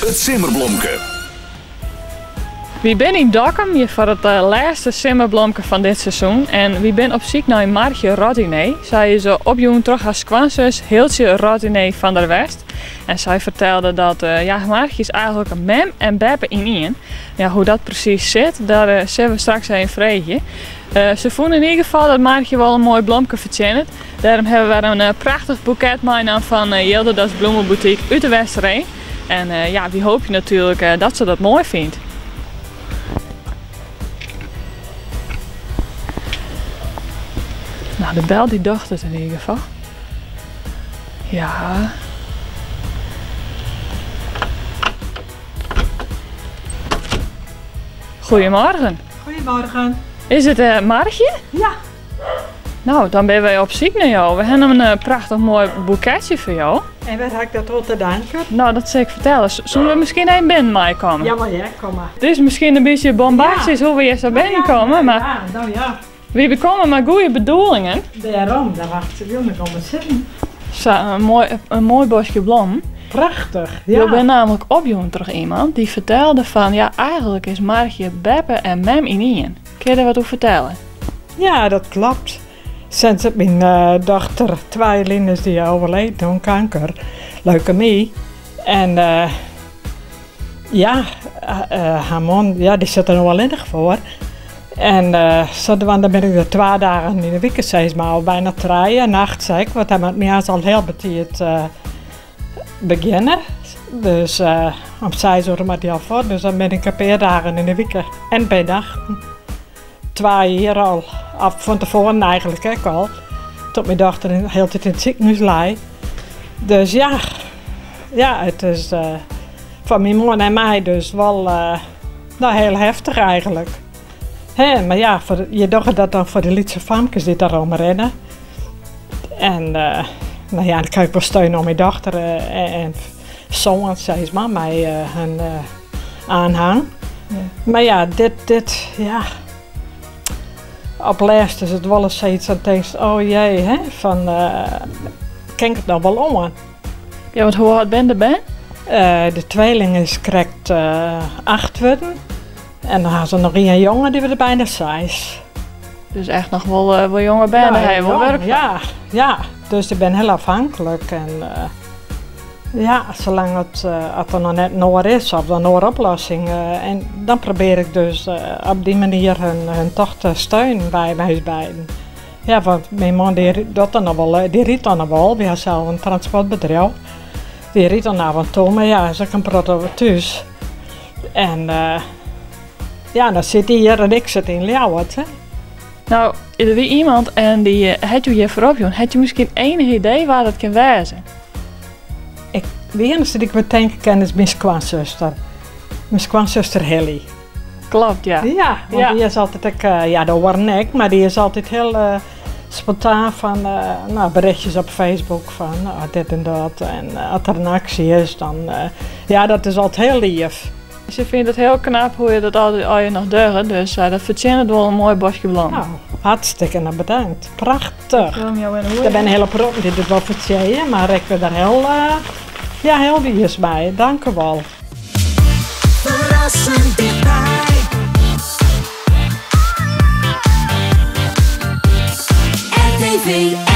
It simmerblomke. Wy binne yn Dokkum hjir foar it lêste simmerblomke fan dit seizoen en wy binne op syk nei Margje Rottiné. Sy is opjûn troch har skoansus Hiltsje Rottiné van der West. En sy fertelde dat ja, Margje is eigentlik in mem en beppe yn ien. Ja, hoe dat presys sit, daar sille we straks even freegje. Se fûn yn ieder gefal dat Margje wol in moai blomke fertsjinnet. Dêrom hawwe wy in prachtich boeket meinaam fan Jilderdas Bloemenboutique út de Westereen. En ja, wy hoopje natuerlik dat se dat moai fynt. Nou, de bel die docht it yn ieder gefal. Ja. Goedemorgen. Goedemorgen. Is it Margje? Ja. Nou, dan binne wy op syk nei jo. We hawwe in prachtich moai boeketsje foar jo. En wêr ha ik dat oan te danken? Nou, dat sil ik fertelle. Soene we miskien even binnen meikomme? Ja, wol hear, kom mar. It is miskien in bytsje bombastysk hoe we hjir sa binnenkomme, mar Ja, nou ja. wy komme mei goede bedoelingen. Dêrom, dêr wacht se wil ik om it sitten. Sa, in moai boskje blommen. Prachtich, ja. Jo binne namelijk opjûn troch iemand dy't fertelde fan, ja, eigentlik is Margje beppe en mem yn ien. Kinne je dêr wat oer fertelle? Ja, dat klopt. Sinds dat myn dochter twa jier lyn is dy overleden oan kanker, leukemie. En ja, har man, ja, dy sit der no allinnich foar. En sadwaande bin ik der twa dagen yn de wike sis mar, of byna trije, nachts ek, want hy moat moarns al hiel betiid begjinne. Dus om seis oere moat hy al fuort, dus dan bin ik in pear dagen yn de wike en in pear nachten. Twa jier al, of fan tefoaren eigentlik ek al, tot myn dochter de hiele tiid yn it sikehûs lei. Dus ja, ja, it is foar myn man en my dus wol no hiel heftich eigentlik. Hè, mar ja, je dogge dat dan foar de lytse famkes dy't der omrinne. En no ja, dan krij ik wol steun oan myn dochter en soan, sis mar, mei hun aanhang. Mar ja, dit, dit, ja. Op lêst is it wol ris sayts dan tinkst, oh jee, hè, fan kin ik it noch wol oan? Ja, want hoe âld binne de bern? De tweeling is krekt acht wurden. En dan ha se noch ien jonge, dy wurdt byna seis. Dus echt noch wol, wol jonge bern, dêr ha je wol wurk fan. Ja, ja, dus dy binne hiel afhanklik. En ja, salang it, as der noch net in oar is of in oare oplossing, en dan probearje ik dus op dy manier hun toch te steunen by ús beiden. Ja, want myn man dy docht dan noch wol, dy rydt dan noch wol, wy ha sels in transportbedriuw. Dy rydt dan af en toe, mar ja, is ek in protte thús. En ja, dan sit hy hjir en ik sit yn Ljouwert. Hè. Nou, der wie iemand en dy hat jo hjir foar opjûn. Hat jo miskien enich idee wa dat kin wêze? Ik, de iennichste dy't ik betinke kin is myn skoansuster. Myn skoansuster Hilly. Klopt, ja. Ja, want dy is altyd ek, ja, de oaren ek, mar dy is altyd hiel spontaan fan, no, berichtjes op Facebook fan, no, dit en dat. En as der in aksje is, dan, ja, dat is altyd hiel lief. Se fynt it hiel knap hoe je dat altyd allegear noch dogge, dus dat fertsjinnet wol in moai boskje blommen. Nou, hartstikke bedankt. Prachtich. Der binne hiele protten dy't it wol fertsjinje, mar ik bin der hiel, ja, hiel wiis mei. Dank u wol. Ferrassend tichtby. RTV.